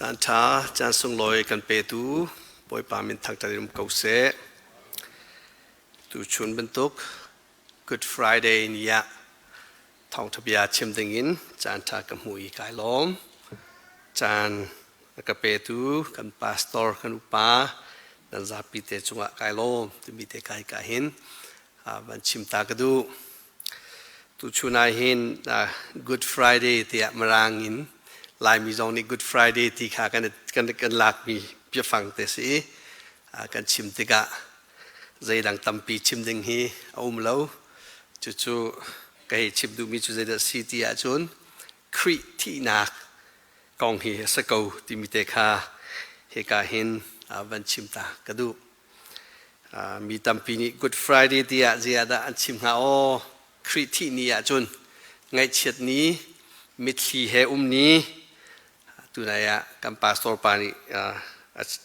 Caan ṭha, caan sunglawi kan petu Bawipa min thangṭhat in um ko seh. Tuchun bantuk Good Friday ni ah thawngṭha bia chim dingin caan ṭha ka hmu i kai lawm. Caan a ka petu kan pastor kan upa nan zapi te cungah kai lawm timi te kai ka hin van chim ta ka duh. Tuchun ah hin Good Friday tiah Mirang in Laimi zong nih Good Friday ti kha kan lakmi biafang te si i kan chim tikah zeidang tampi chim ding hi a um lo. Cucu ka hei chim duhmi cu zeidah si ti ahcun Khrih thihnak kong hi a si ko timi te kha hika hin van chim ta ka duh. Mi tampi nih Good Friday tiah ziah dah an chim hnga aw? Khrih thih ni ahcun ngaihchiat ni, mitthli he um ni, tunai ah kan pastor pa nih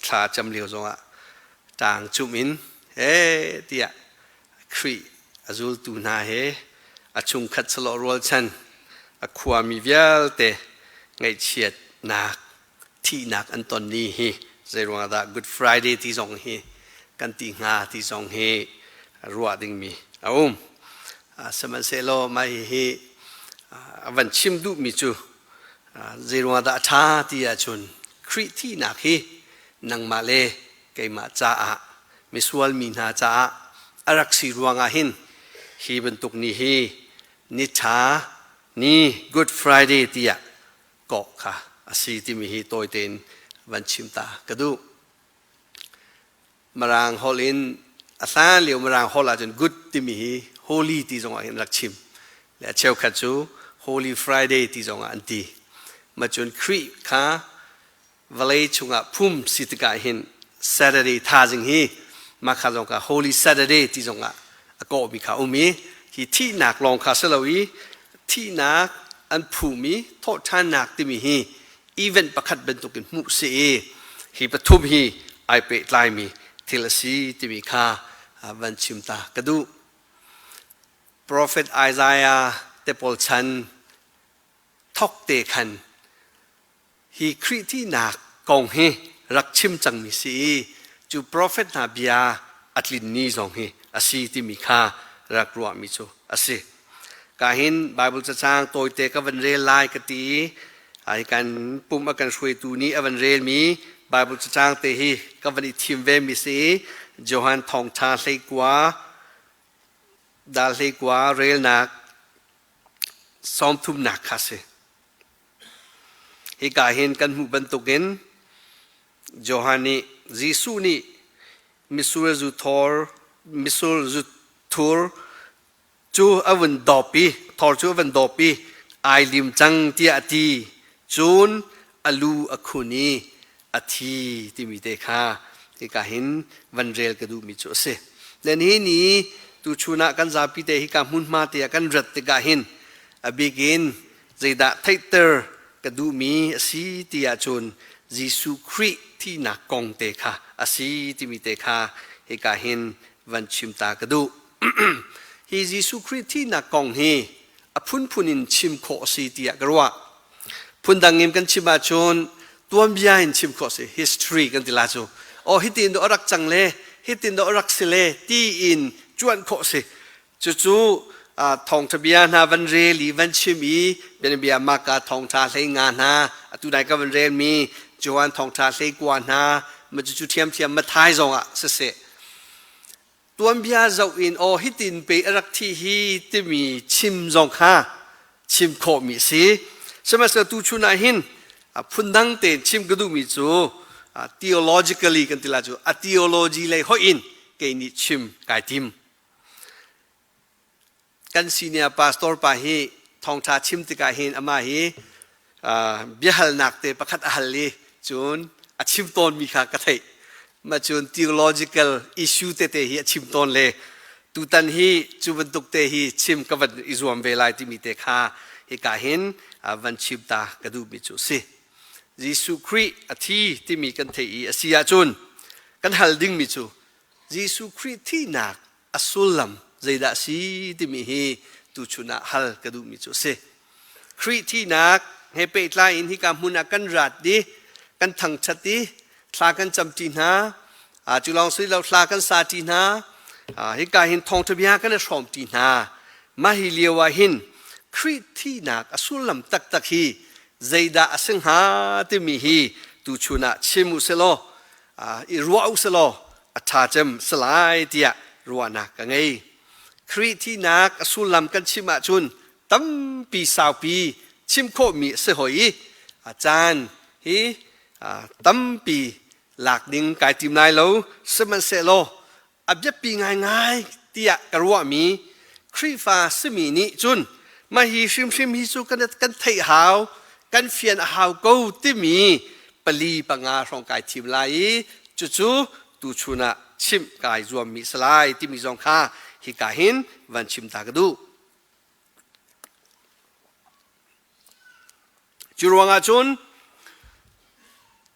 thla a cam lio zongah ṭaang cumh in he tiah Khrih a zultu hna he a chungkhat salawh rualchan a khuami vialte ngaihchiatnak thihnak an ton ni hi zeiruangah dah Good Friday ti zong hi kan ti hnga ti zong hi ruah dingmi a um. Sihmanhsehlaw mah hihi a van chim duhmi cu zeiruangah dah a ṭha ti ahcun Khrih thihnak hi nangmah le keimah caah misual mi hna caah a rak si ruangah hin hi bantuk ni hi ni ṭha ni Good Friday tiah kawh kha a si timi hi tawi tein van chim ta ka duh. Mirang holh in a hlan lio Mirang holh ahcun good timi hi holy ti zongah hin rak chim. Le a cheukhat cu Holy Friday ti zongah an ti. Ma cun Khrih kha vawlei chungah phum si tikah hin Saturday thazing hi mah kha zong kha Holy Saturday ti zongah a kawhmi kha um i hi thihnak lawng kha si lo i thihnak an phumi thawhṭhannak timi hi event pakhat bantukin hmuh si i hi pathum hi ai pehtlaimi thil a si timi kha van chim ta ka duh. Prophet Isaiah te pawl chan thok te khan hi Khrih thihnak kong hi rak chim cangmi si i cu profet hna bia a tlin ni zong hi a si timi kha rak ruahmi cu a si. Ka hin Bible cacang tawite ka van rel lai ka ti i ai kan pum a kan hruaitu nih a van relmi Bible cacang te hi ka van i thim ve mi si i Johan thawngtha 19 dal 19 relnak 30nak kha si. Hika hin kan hmuh bantukin Johan nih Jesuh nih mitsur zu thor mitsur zu thur cu a vun dawp i thor cu a vun dawp i ai lim cang tiah a ti. Cun a lu a khun i a thi timi te kha hika hin van rel ka duhmi cu a si. Len hi ni tuchun ah kan zapi te hika hmunhma te ah kan rat tikah hin a bik in zeidah theihter ka duhmi a si ti ahcun Jesuh Khrih thihnak kong te kha a si timi te kha hika hin van chim ta ka duh. Hi Jesuh Khrih thihnak kong hi a phunphun in chim khawh a si tiah ka ruah. Phundang in kan chim ahcun tuanbia in chim khawh a si, history kan ti la cu. Aw hitin do a rak cang le hitin do a rak si le ti in cuanh khawh a si. Cucu thawngṭha bia hna van rel i van chim i bianabia Marka thawngṭha 15 hna atu nai ka van relmi Johan thawngṭha 19 hna ma cucu ṭhiamṭhiam Matthai zongah siseh tuanbia zoh in aw hitin pe a rak thi hi timi chim zong kha chim khawhmi a si. Sihmanhsehlaw tuchun ah hin phundang tein chim ka duhmi cu theologically kan ti la cu a theology lei hoih in kei nih chim kai tim. Kan senior pastor pa hi thawngṭha chim tikah hin amah hi biahalnak te pakhat a hal i cun a chim tawnmi kha ka theih. Mah cun theological issue tete hi a chim tawn le tutan hi cu bantuk te hi chim ka van i zuam ve lai timi te kha hika hin van chim ta ka duhmi cu a si. Jesuh Khrih a thi timi kan theih i a si ahcun kan hal dingmi cu Jesuh Khrih thihnak a sullam zeidah a si timi hi tuchun ah hal ka duhmi cu a si. Khrih thihnak he pehtlai in hika hmun ah kan rat i Kan thangṭhat i thla kan camṭi hna. Cu lawng si lo thla kan sa ṭi hna. Hika hin thawngṭha bia kan i hrawmṭi hna. Mah hi lio ah hin Khrih thihnak a sullam taktak hi zeidah a si hnga timi hi tuchun ah chim u silaw i ruah u silaw a ṭha cem si lai tiah ruahnak ka ngei. Khrih thihnak a sullam kan chim ahcun tampi saupi chim khawhmi a si hoi i a caan hi tampi lak ding kai tim lai lo. Sihmanhsehlaw a biapi ngaingai tiah ka ruahmi Khrihfa simi nih cun mah hi hrimhrim hi cu kan theih hau, kan fian a hau ko timi pali panga hrawng kai thim lai i cucu tuchun ah chimh kai zuammi si lai timi zong kha hika hin van chim ta ka duh. Cu ruangah cun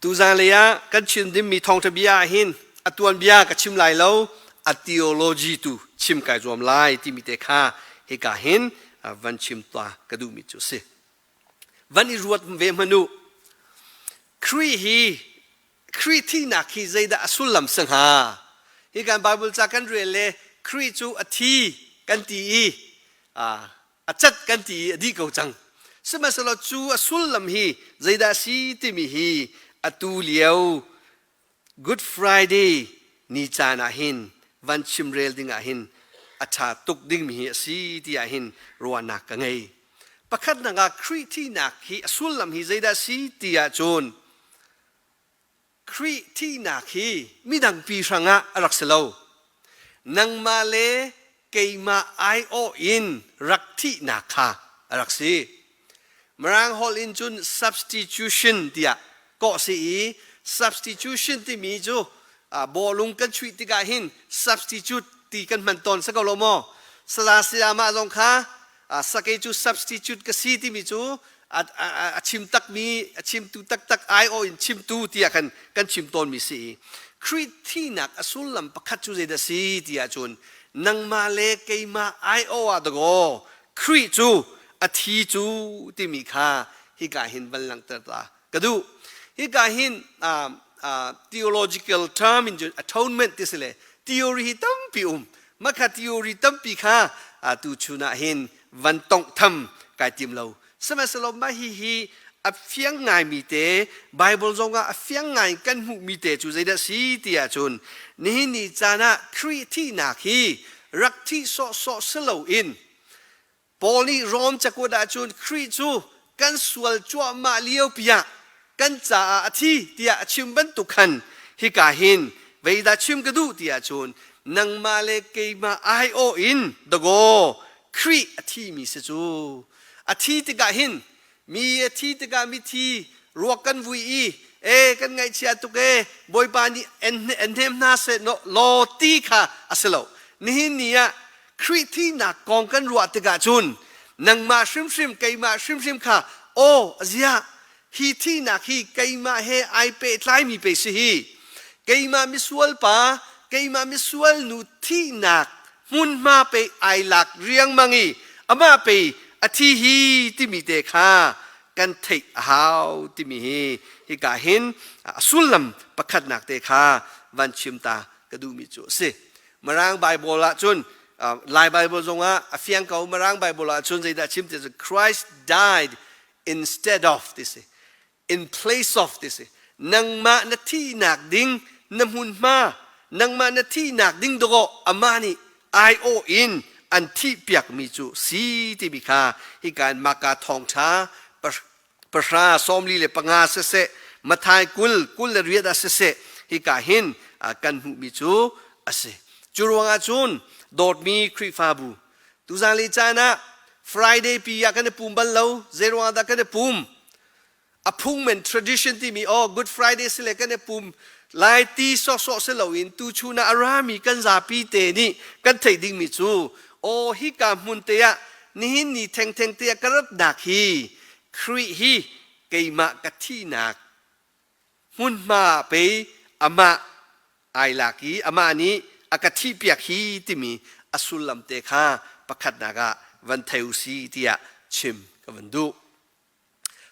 tuzan lei ah kan chim dingmi thawngṭha bia ah hin a tuanbia ka chim lai lo, a theology tu chim kai zuam lai timi te kha hika hin van chim ta ka duhmi cu a si. Van i ruat ve hmanh u. Khrih hi Khrih thihnak hi zeidah a sullam si hnga? Hi kan Bible ca kan rel le Khrih cu a thi kan ti i a cat kan ti i a dih ko cang. Sihmanhsehlaw cu a sullam hi zeidah a si timi hi atu lio Good Friday ni caan ah hin van chimrel ding ah hin a ṭha tuk dingmi hi a si ti ah hin ruahnak ka ngei. Pakhatnak ah Khrih thihnak hi a sullam hi zeidah a si ti ahcun Khrih thihnak hi midang pi hrangah a rak si lo. Nangmah le keimah aiawh in rak thihnak kha a rak si. Mirang holh in cun substitution tiah kawh si i substitution timi cu bawlung kan chuih tikah hin substitute ti kan hman tawn si ko lo maw? Saza sayamah zong kha sakei cu substitute ka si timi cu a chim takmi a chimtu taktak aiawh in chimtu tiah kan kan chim tawnmi si i Khrih thihnak a sullam pakhat cu zeidah si ti ahcun nangmah le keimah aiawh ah dakaw Khrih cu a thi cu timi kha hika hin van langhter ta ka duh. Hika hin theological term in atonement ti si le theory hi tampi um. Makha theory tampi kha tu chun ah hin van tongh tham kai tim lo. Sihmanhsehlaw mah hi hi a fiang ngaimi te Bible zong ah a fiang ngai kan hmuhmi te cu zeidah si ti ahcun nihin ni caan ah Khrih thihnak hi rak thih sawhsawh si loin Paul nih Rom cakuat ahcun Khrih cu kan sual cuahmah liopi ah kan caah a thi tiah a chim bantuk khan hika hin veidah chim ka duh ti ahcun nangmah le keimah aiawh in dagaw Khrih a thimi si cu. A thi tikah hin mi a thi tikah mithi ruak kan vui i e kan ngaihchia tuk e Bawipa nih en hnem hna seh law ti kha a si lo. Nihin ni ah Khrih thihnak kong kan ruah tikah cun nangmah hrimhrim keimah hrimhrim kha aw aziah hi thihnak hi keimah he ai pehtlaimi pe si hi keimah misual pa keimah misual nu thihnak hmunhma pe ai lak riangmang i amah pe a thi hi timi te kha kan theih a hau timi hi hika hin a sullam pakhatnak te kha van chim ta ka duhmi cu a si. Mirang Bible ah cun Lai Bible zongah a fiang ko. Mirang Bible ah cun zeidah chim ti cu Christ died instead of ti si, in place of ti si. Nangmah na thihnak ding na hmunhma, nangmah na thihnak ding dawh amah nih aiawh in an thih piakmi cu si timi kha hika in Maka thawngṭha 10:45 siseh, Matthai 20 28 ah siseh, hika hin kan hmuhmi cu a si. Cu ruangah cun dawtmi Khrihfabu, tuzan le caan ah Friday pi ah kan i pum bal lo. Zei ruangah dah kan i pum? A phungmen tradition timi oh Good Friday si le kan i pum lai ti sawhsawh si loin tuchun ah a rami kan zapi te nih kan theih dingmi cu aw hika hmun te ah nihin ni thengtheng te ah ka ratnak hi Khrih hi keimah ka thihnak hmunhma pei amah ai lak i amah nih a ka thihpiak hi timi a sullam te kha pakhatnak ah van thei u si tiah chim ka van duh.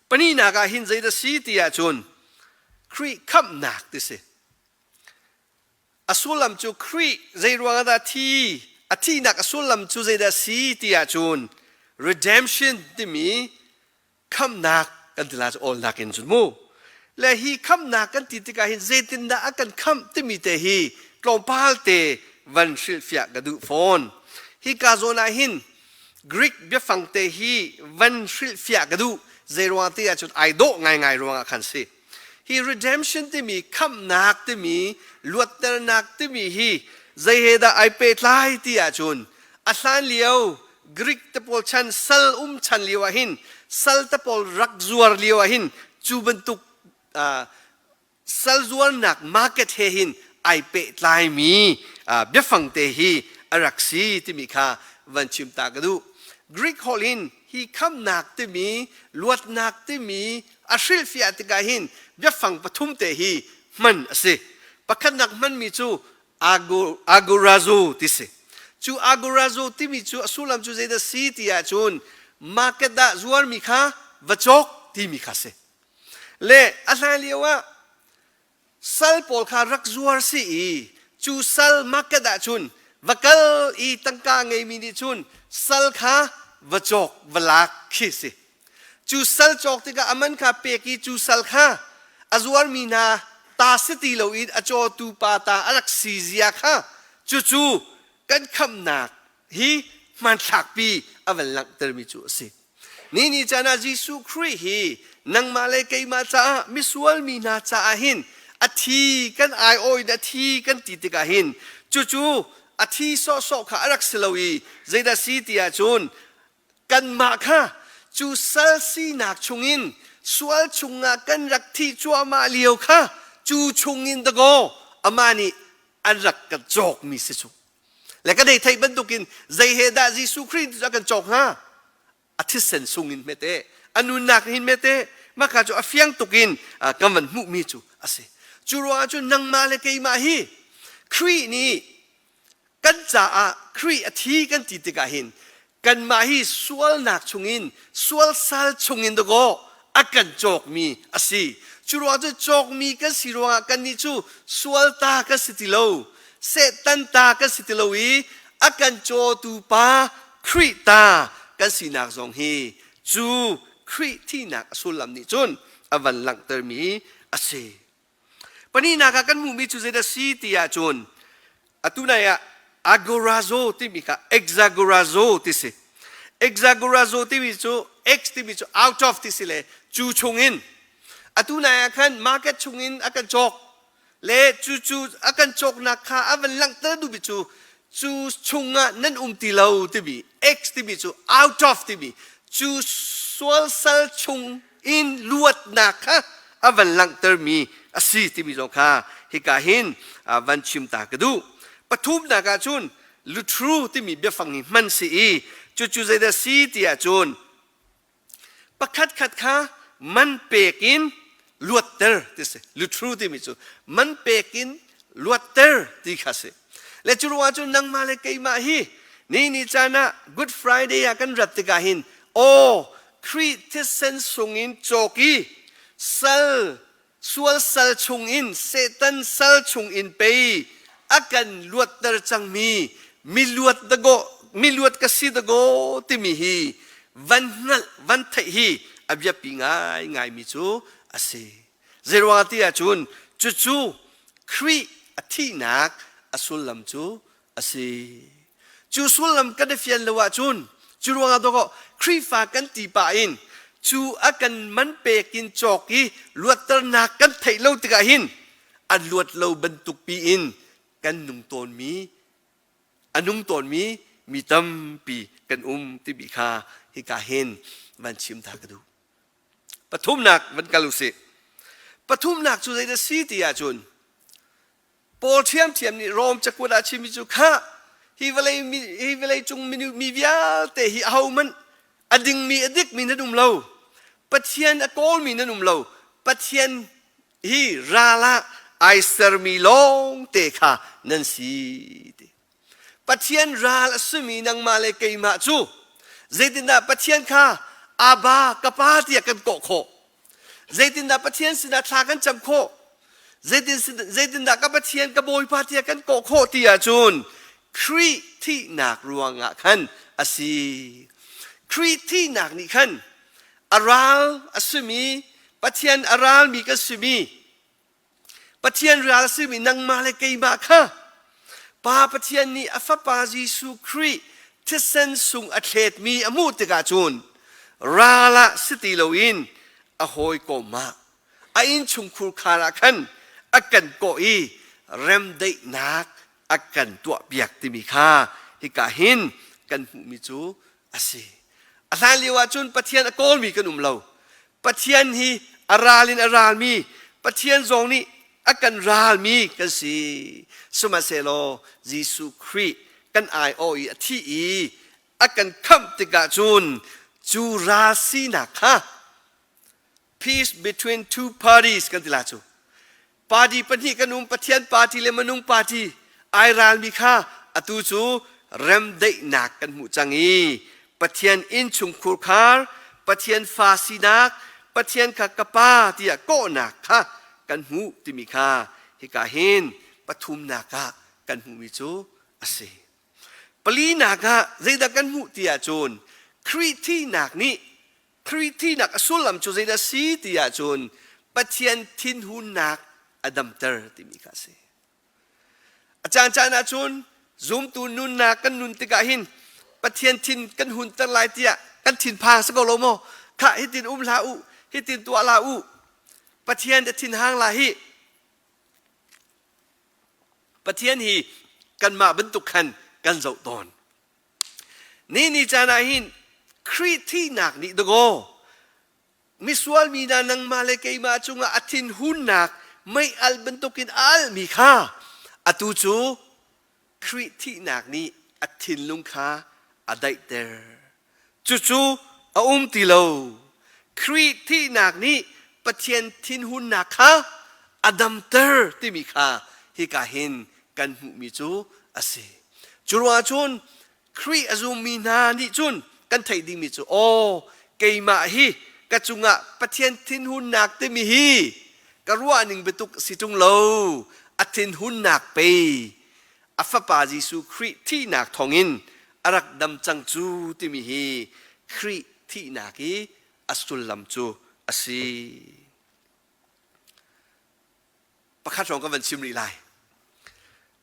Pahnihnak ah hin zeidah si ti ahcun Khrih khamhnak ti si. A sullam cu Khrih zei ruangah dah thi a thihnak a sullam cu zeidah si ti ahcun redemption timi khamhnak kan ti la cu awlnak in cun mu. Le hi khamhnak kan ti tikah hin zeitindah a kan khamh timi te hi tlawmpal te van hrilhfiah ka duh fawn. Hi ka zawn ah hin Greek biafang te hi van hrilhfiah ka duh. Zeiruang ti ahcun ai dawh ngaingai ruangah khan si. Hi redemption timi khamhnak timi luatternak timi hi zei he dah ai pehtlai ti ahcun a hlan lio Greek te pawl chan sal um chan lio ah hin sal te pawl rak zuar lio ah hin cu bantuk sal zuarnak market he hin ai pehtlaimi biafang te hi a rak si timi kha van chim ta ka duh. Greek holh in hi khamnak timi luatnak timi a hrilhfiah tikah hin biafang pathum te hi hman a si. Pakhatnak hmanmi cu agorazo ti si. Cu agorazo timi cu a sullam cu zeidah si ti ahcun market ah zuarmi kha va cawk timi kha si. Le a hlan lio ah sal pawl kha rak zuar si i cu sal market ah cun va kal i tangka ngeimi nih cun sal kha va cawk va lak khi si. Cu sal cawk tikah a man kha pek i cu sal kha a zuarmi hna ta si ti loin a cawtu pa ta a rak si zia kha cucu kan khamhnak hi hmanthlakpi a van langhtermi cu a si. Ni ni caan ah Jesuh Khrih hi nangmah le keimah caah misual mi hna caah hin a thi kan aiawh in a thi kan ti tikah hin cucu a thi sawhsawh kha a rak si lo i zeidah si ti ahcun kanmah kha cu sal sinak chungin sual chungah kan rak thih cuahmah lio kha cu chungin dakaw amah nih an rak kan cawkmi si cu. Le kan ei theih bantukin zei he dah Jesuh Khrih cu a kan cawk hnga? A thisen sungin hmete, a nunnak hin hmete, maka cu a fiang tukin kan van hmuhmi cu a si. Cu ruangah cun nangmah le keimah hi Khrih nih kan caah Khrih a thi kan ti tikah hin kanmah hi sualnak chungin sual sal chungin dakaw a kan cawkmi a si. Cu ruang cu cawkmi kan si ruangah kannih cu sual ta kan si ti lo, Satan ta kan si ti lo i a kan cawtu pa Khrih ta kan sinak zong hi cu Khrih thihnak a sullam nih cun a van langhtermi a si. Pahnihnak ah kan hmuhmi cu zeidah si ti ahcun atu nai ah agorazo timi kha exagorazo ti si. Exagorazo timi cu ex timi cu out of ti si le cu chungin atu nai ah khan market chungin a kan cawk le cu cu a kan cawknak kha a van langhter duhmi cu cu chungah nan um ti lo timi ex timi cu out of timi cu sual sal chung in luatnak kha a van langhtermi a si timi zong kha hika hin van chim ta ka duh. Pathumnak ah cun lutru timi biafang hi hman si i cucu zeidah si ti ahcun pakhat khat kha man pek in luatter ti si. Lutru timi cu man pek in luatter ti kha si. Le cu ruangah cun nangmah le keimah hi ni ni caan ah Good Friday ah kan rat tikah hin aw Khrih thisen sungin cawk i sal sual sal chungin Satan sal chungin pei a kan luatter cangmi miluat dago miluat ka si dago timi hi van hngalh van theih hi a biapi ngai ngaimi cu a si. Zeiruang ti ahcun cucu Khrih a thihnak a sullam cu a si. Cu sullam kan i fian lo ahcun cu ruangah dawkaw Khrihfa kan ti pah in cu a kan man pek in cawk i luatternak kan theih lo tikah hin a luat lo bantuk pi in kan nung tawnmi a nung tawnmi mi tampi kan um timi kha hika hin van chim ta ka duh. Pathumnak van kal usih. Pathumnak cu zeidah si ti ahcun Paul ṭhiamṭhiam nih Rom cakuat ah a chimmi cu khah hi vawlei hi vawlei cung mi vialte hi ahohmanh a dingmi a dikmi nan um lo. Pathian a kawlmi nan um lo. Pathian hi ral ah ai sermi lawngte kha nan si ti. Pathian ral a simi nangmah le keimah cu zeitindah Pathian kha Abba ka pa tiah kan kawh khawh? Zeitindah Pathian sinah thla kan cam khawh? Zeitin zeitindah ka Pathian ka Bawipa tiah kan kawh khawh ti ahcun Khrih thihnak ruangah khan a si. Khrih thihnak nih khan a ral a simi Pathian a ralmi kan simi Pathian ral a simi nangmah le keimah kha Pa Pathian nih a Fapa Jesuh Khrih thisen sung a thletmi a hmuh tikah cun ral ah si ti loin a hawikom ah a innchungkhur khar ah khan a kan kawh i remdaihnak a kan tuahpiak timi kha hika hin kan hmuhmi cu a si. A hlan lio ahcun Pathian a kawlmi kan um lo. Pathian hi a ral in a ralmi, Pathian zong nih a kan ralmi kan si. Sihmanhsehlaw Jesuh Khrih kan aiawh i a thi i a kan khamh tikah cun cu ral sinak kha peace between two parties kan ti la cu. Party pahnih kan um, Pathian party le minung party ai ralmi kha atu cu remdaihnak kan hmuh cang i Pathian innchungkhur khar, Pathian fa sinak, Pathian kha ka pa tiah kawhnak kha kan hmuh timi kha hika hin pathumnak ah kan hmuhmi cu a si. Palinak ah zeidah kan hmuh ti ahcun Khrih thihnak nih Khrih thihnak a sullam cu zeidah a si ti ahcun Pathian thinhunnak a damter timi kha a si. A caancaan ahcun zumtu nunnak kan nun tikah hin Pathian thin kan hunter lai tiah kan thinphang si ko lo maw? Khah hitin um hlah u, hitin tuah hlah u. Pathian a thinhang la hi. Pathian hi kanmah bantuk khan kan zoh tawn. Ni ni caan ah hin Khrih thihnak nih dakaw misual mi hna nangmah le keimah cungah a thinhunnak mei al bantukin a almi kha atu cu Khrih thihnak nih a thinlung kha a daihter. Cucu a um ti lo. Khrih thihnak nih Pathian thinhunnak kha a damter timi kha hika hin kan hmuhmi cu a si. Cu ruangah cun Khrih a zummi hna nih cun kan theih dingmi cu aw keimah hi ka cungah Pathian thinhunnak timi hi ka ruahning biatuk si ṭung lo a thinhunnak pei a fapa Jesuh Khrih thihnak thawngin a rak dam cang cu timi hi Khrih thihnak i a sullam cu a si. Pakhat hrawng ka van chim rih lai.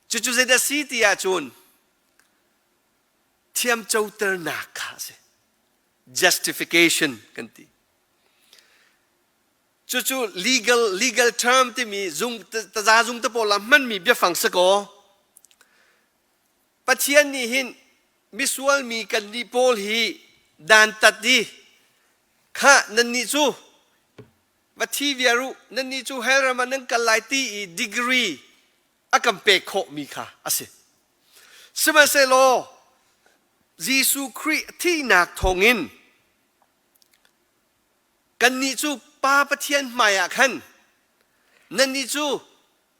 Cucu zeidah si ti ahcun thiamcoternak kha a si. Justification kan ti. Cucu legal legal term timi zung taza zung te pawl ah hmanmi biafang si kaw Pathian nih hin misual mi kan nih pawl hi dantat i khah nannih cu va thi viar u nannih cu hell ram ah nan kal lai ti i degree a kan pek khawhmi kha a si. Sihmanhsehlaw Jesuh Khrih thihnak thawngin kannih cu Pa Pathian hmaiah khan nannih cu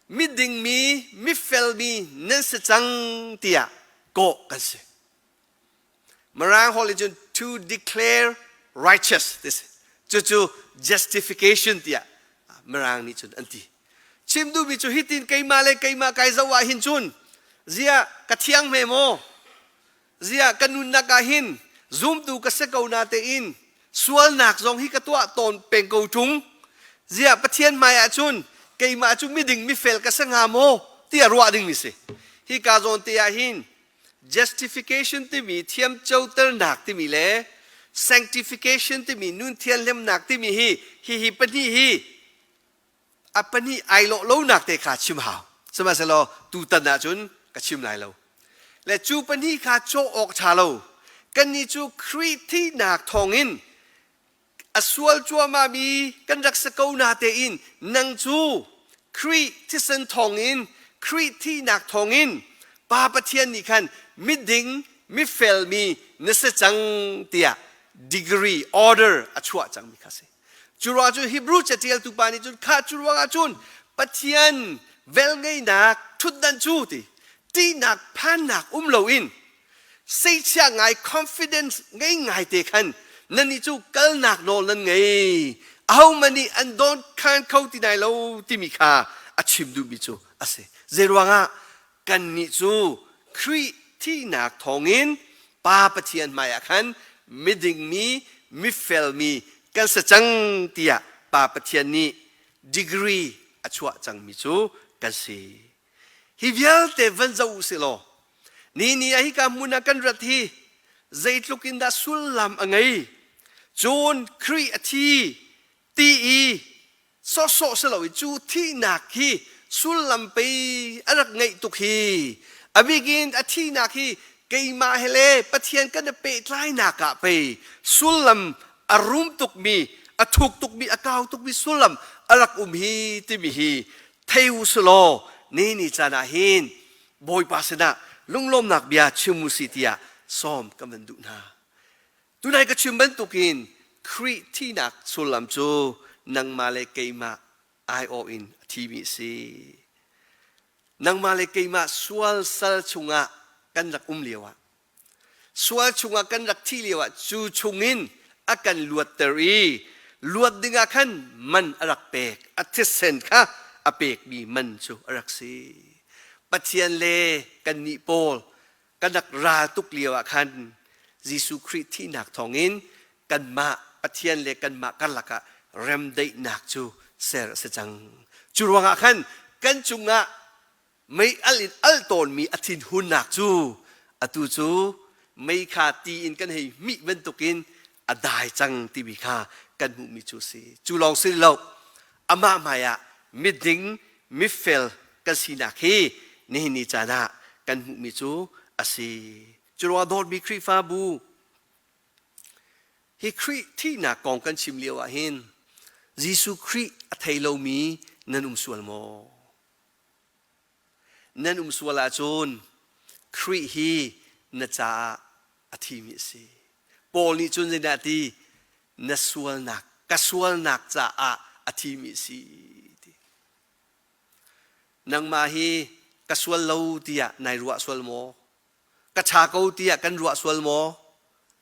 miding mi mifel mi nan si cang tiah kawh kan si. Mirang holh in cun to declare righteous ti si. Cucu justification tiah Mirang nih cun an ti. Chim duhmi cu hitin keimah le keimah kai zoh ah hin cun ziah ka thiang hme maw? Ziah ka nunnak ah hin zumtu ka si ko na tein sualnak zong hi ka tuah tawn peng ko ṭung. Ziah Pathian hmai ah cun keimah cu miding mifel ka si hnga maw tiah ruah ding mi si. Hi ka zawn te ah hin justification timi thiamcoternak timi le sanctification timi nun thianhlimnak timi hi hihi pahnih hi a pahnih ai lawh lonak te kha chim hau. Sihmanhsehlaw tutan ahcun ka chim lai lo. Le cu pahnih kha cawh awk ṭha lo. Kannih cu Khrih thihnak thawngin a sual cuahmahmi kan rak si ko na tein nang cu Khrih thisen thawngin Khrih thihnak thawngin Pa Pathian nih khan miding mifelmi na si cang tiah degree order a chuah cangmi kha si. Cu ruangah cun Hebrew catialtu pa nih cun kha cu ruangah cun Pathian velngeihnak thutdan cu ti tihnak phannak um loin seichia ngai confidence ngei ngai te khan nannih cu kalnak nawl nan ngei ahohmanh nih an dawn khan kho ti nai lo timi kha a chim duhmi cu a si. Zeiruangah kannih cu Khrih thihnak thawngin Pa Pathian hmaiah khan miding mi, mifel mi kan si cang tiah Pa Pathian nih degree a chuah cangmi cu kan si. Hi vialte van zoh u sih law ni ni ah hika hmun ah kan rat hi zeitluk in dah sullam a ngei. Cun Khrih a thi ti i sawhsawh si lo i cu thihnak hi sullam pei a rak ngeih tuk hi. A bik in a thihnak hi keimah he le Pathian kan i pehtlainak ah pei sullam a rum tukmi, a thuk tukmi, a kau tukmi sullam a rak um hi timi hi thei u si law ni ni caan ah hin Bawipa sinah lunglawmnak bia chim u si tiah sawm kan van duh hna. Tunai ka chim bantukin Khrih thihnak sullam cu nangmah le keimah aiawh in a thimi a si. Nangmah le keimah sual sal chungah kan rak um lioah sual chungah kan rak thih lioah cu chungin a kan luatter i luat dingah khan man a rak pek, a thisen kha a pekmi man cu a rak si. Pathian le kannih pawl kan rak ral tuk lioah khan Jesuh Khrih thihnak thawngin kanmah Pathian le kanmah karlak ah remdaihnak cu ser a si cang. Cu ruangah khan kan cungah mei al in al tawnmi a thinhunnak cu atu cu mei kha ti in kan hei hmih bantukin a dai cang timi kha kan hmuhmi cu a si. Cu lawng si lo, amah hmaiah miding, mifel kan sinak hi nihin ni caan ah kan hmuhmi cu a si. Cu ruangah dawtmi Khrihfabu, hi Khrih thihnak kong kan chim lio ah hin Jesuh Khrih a thei lomi nan um sual maw? Nan um sual ahcun Khrih hi na caah a thimi a si. Paul nih cun zeidah a ti? Na sualnak, ka sualnak caah a thimi a si. Ti. Nangmah hi ka sual lo tiah nai ruah sual maw? Ka ṭha ko tiah kan ruah sual maw?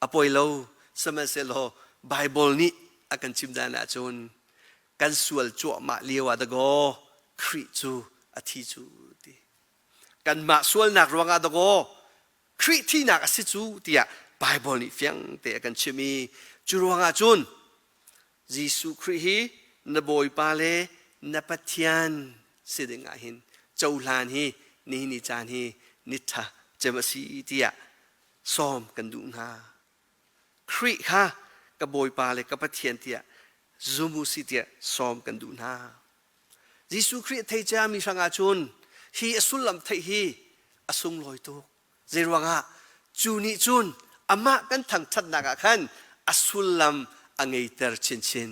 A poi lo. Sihmanhsehlaw Baibal nih a kan chim dan ahcun kan sual cuahmah lio ah dakaw Khrih cu a thi cu ti. Kanmah sualnak ruangah dakaw Khrih thihnak a si cu tiah Baibal nih fiang te a kan chim i cu ruangah cun Jesuh Khrih hi na Bawipa le na Pathian si ding ah hin cohlan hi nihin ni caan hi ni ṭha cem a si tiah sawm kan duh hna. Khrih kha ka Bawipa le ka Pathian tiah zum u si tiah sawm kan duh hna. Jesuh Khrih a thei ciami hrangah cun hi a sullam theih hi a sunglawi tuk. Zeiruangah cu nih cun amah kan thangṭhatnak ah khan a sullam a ngeiter chinchin.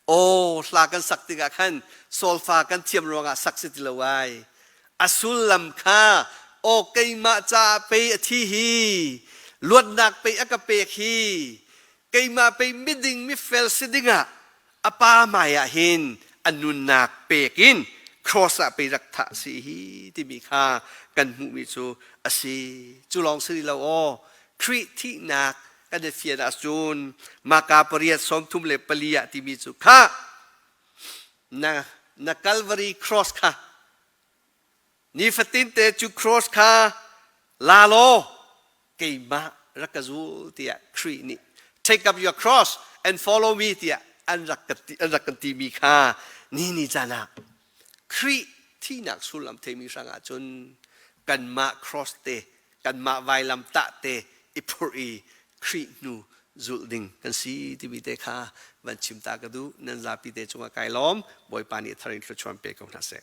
Aw, hla kan sak tikah khan solfa kan thiam ruangah sak si ti lo ai. A sullam kha aw keimah caah pei a thi hi, luatnak pei a ka pek hi, keimah pei miding mifel si dingah a pa hmai ah hin a nunnak pek in cross ah pei rak thah si hi timi kha kan hmuhmi cu a si. Cu lawng si lo aw, Khrih thihnak kan i fian ahcun Maka 8:34 ah timi cu kha na na Calvary cross kha nifatin te cu cross kha la law keimah rak ka zul tiah Khrih nih take up your cross and follow me tiah an rak ka ti, an rak kan timi kha ni ni caan ah Khrih thihnak sullam theimi hrangah cun kanmah cross te kanmah vailam tah te i phurh i Khrih hnu zulh ding kan si timi te kha van chim ta ka duh. Nan zapi te cungah kai lawm. Bawipa nih thar in thluachuan pe ko hna seh.